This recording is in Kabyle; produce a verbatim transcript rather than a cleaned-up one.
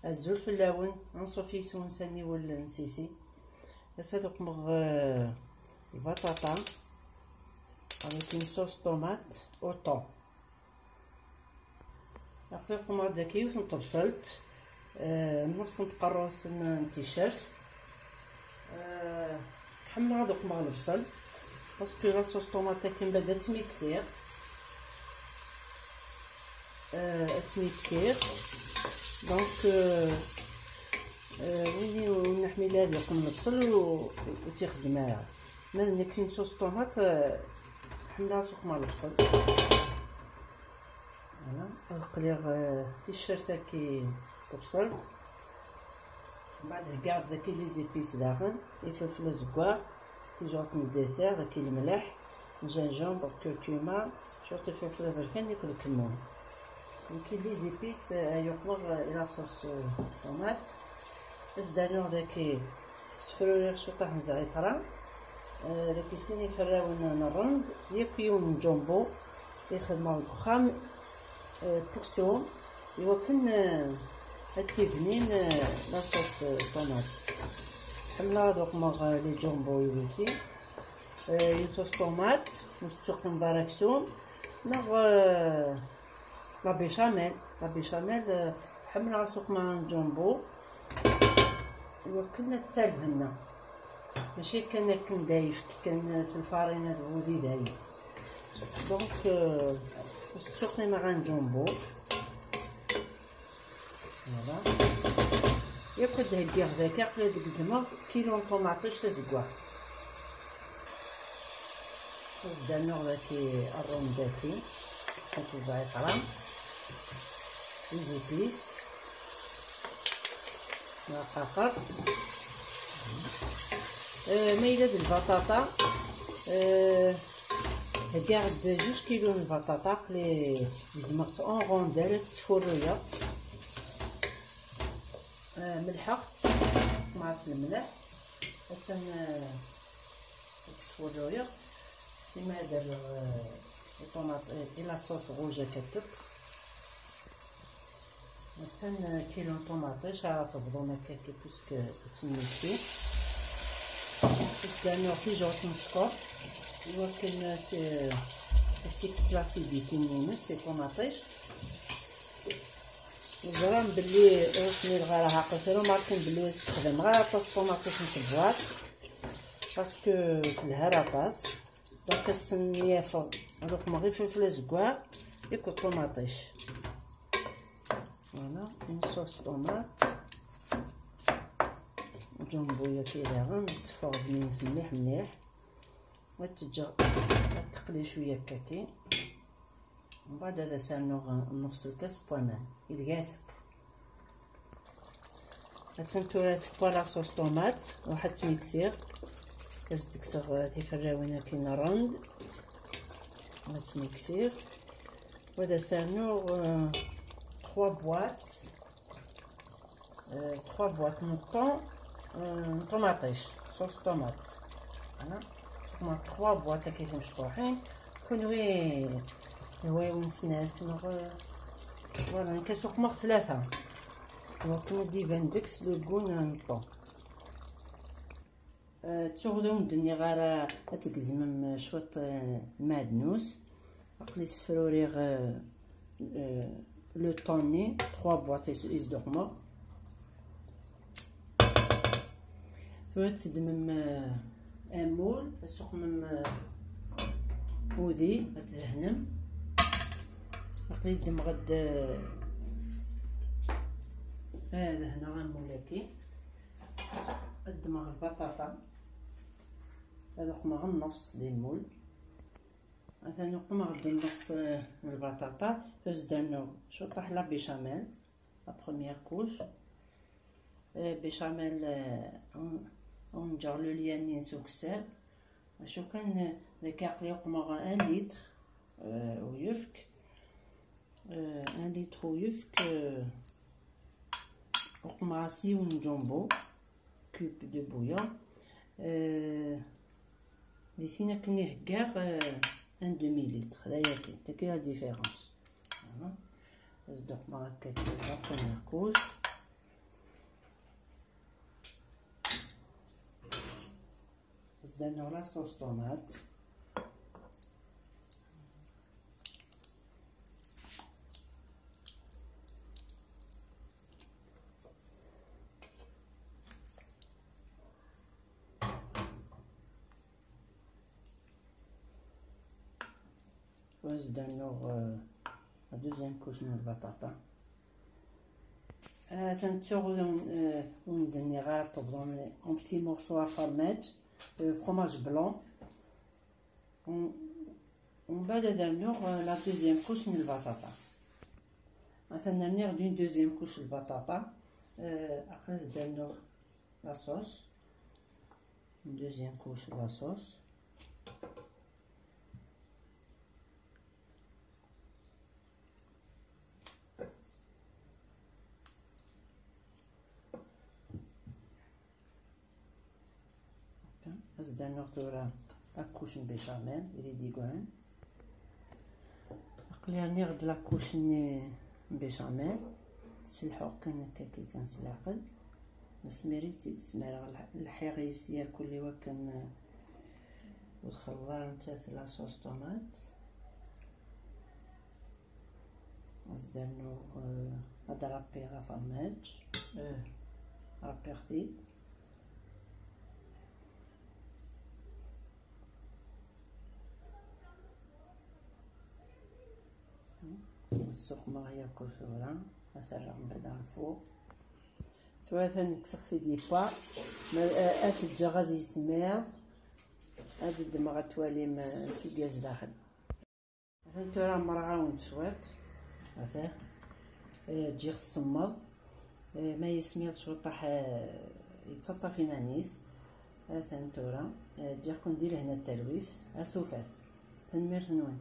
Azul fell-awen, anṣuf yes-wen s aniwel n Sisi. Ass-a ad uqmeɣ, euh, lbaṭaṭa avec une sauce tomate au thon. Aql-i uqmeɣ-d daki yiwet n tebṣelt, euh, nnefṣ n tqerrut n, n ticcert. Euh, ḥemmleɣ ad uqmeɣ lebṣel, parce que la sauce tomate akken bad ad tt-miksiɣ. Euh, ad tt-miksiɣ. Donc, euh, euh, win ur neḥmil ad yeqqen lebṣel u, u tt-ixdem ara. Ma d nekk, une sauce tomate, euh, ḥemmleɣ ad uqmeɣ lebṣel. Voilà, ad qliɣ, euh, ticcert-agi tebṣelt. Mbeɛd heggaɣ-d daki les épices daɣen, ifelfel azeggaɣ, tijuṛt n dessert, daki lemleḥ, gingembre, curcuma, cwiṭ ifelfel aberkan, akked lkemmun. Nekki les épices, euh, ay uqmeɣ, euh, i la sauce, euh, tomate. As-d-rnuɣ daki, sefruriɣ cwiṭ n zɛitra, euh, daki sin iferrawen n rrend, yakk yiwen n jumbo i xedmeɣ deg uxxam, euh, portion, iwakken, euh, ad tibnin, euh, la sauce, euh, tomate. Ḥemmleɣ ad uqmeɣ, euh, les jumbo i wigi. Euh, une sauce tomate, ur tettuqmeḍ ara aksum, neɣ, euh, la béchamel. La béchamel, euh, ḥemmleɣ ad uqmeɣ n jumbo, iwakken ad tsalbenna. Mačči kan akken d ayefki kan s lfarina d wudi dayen. Donc, euh, ur tettuqim ara n jumbo. Voilà. Yakk ad d-heggiɣ daki, aql-i deg ddmeɣ kilu n ṭumaṭic tazeggaɣt. Ad s-d-rnuɣ daki rrum daki, akked zɛitra, les épices, lqaqer. Euh, ma yella d lbaṭaṭa, euh, heggaɣ-d juj kilu n lbaṭaṭa, aql-i gezmeɣ-tt en rondelles, ad tt-sfurruyeɣ. آه، ملحقت مع الملح. Attan, euh, ad tt-sfurruyeɣ. Sima ad rreɣ, euh, les tomates, euh, et la sauce rouge akka. Attan, euh, kilu n ṭumaṭic ara tebḍum akka, puisque ad tt-nmekti. Ad s-d-rnuɣ tijuṛt n sskeṛ, iwakken, euh, s-, ad s-ikkes l'acidité-nni-ines i ṭumaṭic. Ẓran belli ur smireɣ ara, aql-i remarken belli ur ssexdameɣ ara aṭas ṭumaṭic n tebwaṭ, parce que telha ara aṭas. Donc, ass-nni ad uqmeɣ ifelfel azeggaɣ akked ṭumaṭic. Voilà, une sauce tomate. Jumbo-yagi daɣen, teffeɣ-d mliḥ mliḥ. Ad teǧǧeɣ ad teqli cwiya akkaki. Mbeɛd ad as-rnuɣ nnefṣ lkas n waman, ideg ara teww. Attan tura tewwa la sauce tomate, ruḥ ad tt-miksiɣ. Ad s-d-kkseɣ tiferrawin akin rrend. Ad tt-miksiɣ. Wa ad as-rnuɣ, euh, trois boîtes. Euh, trois boîtes n ṭum-, euh, n ṭumaṭic, sauce tomate. Voilà. Suqmeɣ trois boîtes akka timecṭuḥin. Kunwi ihwa-yawen snat, neɣ, euh, voilà, nekk suqmeɣ tlata. Iwakken ad d-iban deg-s le goût n ṭum. Euh, ttuɣ ur d-nniɣ ara ad tgezmem cwiṭ, euh, lmeɛdnus. Aql-i sefruriɣ, euh, euh, le thon-nni, trois boîtes i s-, i s-d-uqmeɣ. Tura ad teddmem, euh, un moule, ad suqmem, euh, udi, ad tdehnem. Aql-i ddmeɣ-d, euh, ad dehneɣ un moule-agi. Ad ddmeɣ lbaṭaṭa, ad uqmeɣ nnefṣ di lmul. Atan uqmeɣ-d nnefṣ, eh, n lbaṭaṭa. Tura ad s-d-rnuɣ cwiṭaḥ la béchamel, la première couche. Eh, béchamel, eh, un, un ǧǧeɣ lulya-nni s ukessar. Acu kan, eh, dagi aql-i uqmeɣ un litre, eh, uyefk. Euh, un litre uyefk, euh, uqmeɣ-as yiwen n jumbo, cube de bouillon. Euh, di tin akken i heggaɣ, euh, un demi litre, d aya kan, tagi la différence. Voilà. Ad uqmeɣ akka la première couche. Dernu la sauce tomate. Ad as-d-rnuɣ, euh, la deuxième couche n lbaṭaṭa. Atan ttuɣ, euh, ur d-nniɣ ara, tebḍan en petits morceaux à fromage, euh, fromage blanc. Mbeɛd ad rnuɣ, euh, la deuxième couche n lbaṭaṭa. Atan rniɣ-d une deuxième couche n lbaṭaṭa. Euh, après ad rnuɣ la sauce. Une deuxième couche de la sauce. Ad s-d-rnuɣ tura la couche n béchamel i d-yeggan. Aql-i rniɣ-d la couche-nni n béchamel. Selḥuɣ kan akka, kan s leɛqel. Asmi ara tt-id-smareɣ, lḥ-, lḥiɣ yes-s irkelli wakken, eh, ur txelleḍ ara nettat la sauce tomate. Ad s-d-rnuɣ, eh, ad d-rrappiɣ afermaǧ. Eh, rrappiɣ-t-id. Ssuqmeɣ yakk tura, ad t-rreɣ mbeɛd ɣer lfuṛ. Tura atan kkseɣ-t-id yewwa, ma, eh, ad t-ǧǧeɣ ad yismiḍ, ad ddmeɣ ad twalim, eh, amek i d-yas daxel. Atan tura merɣ-awen-d cwiṭ. Atan, eh, ǧǧiɣ-t semmeḍ. Eh, ma yismiḍ cwiṭaḥ, eh, yettaṭṭaf iman-is. Atan tura, eh, ǧǧiɣ-ken di lehna d talwit. Ar tufat. Tanemmirt-nwen.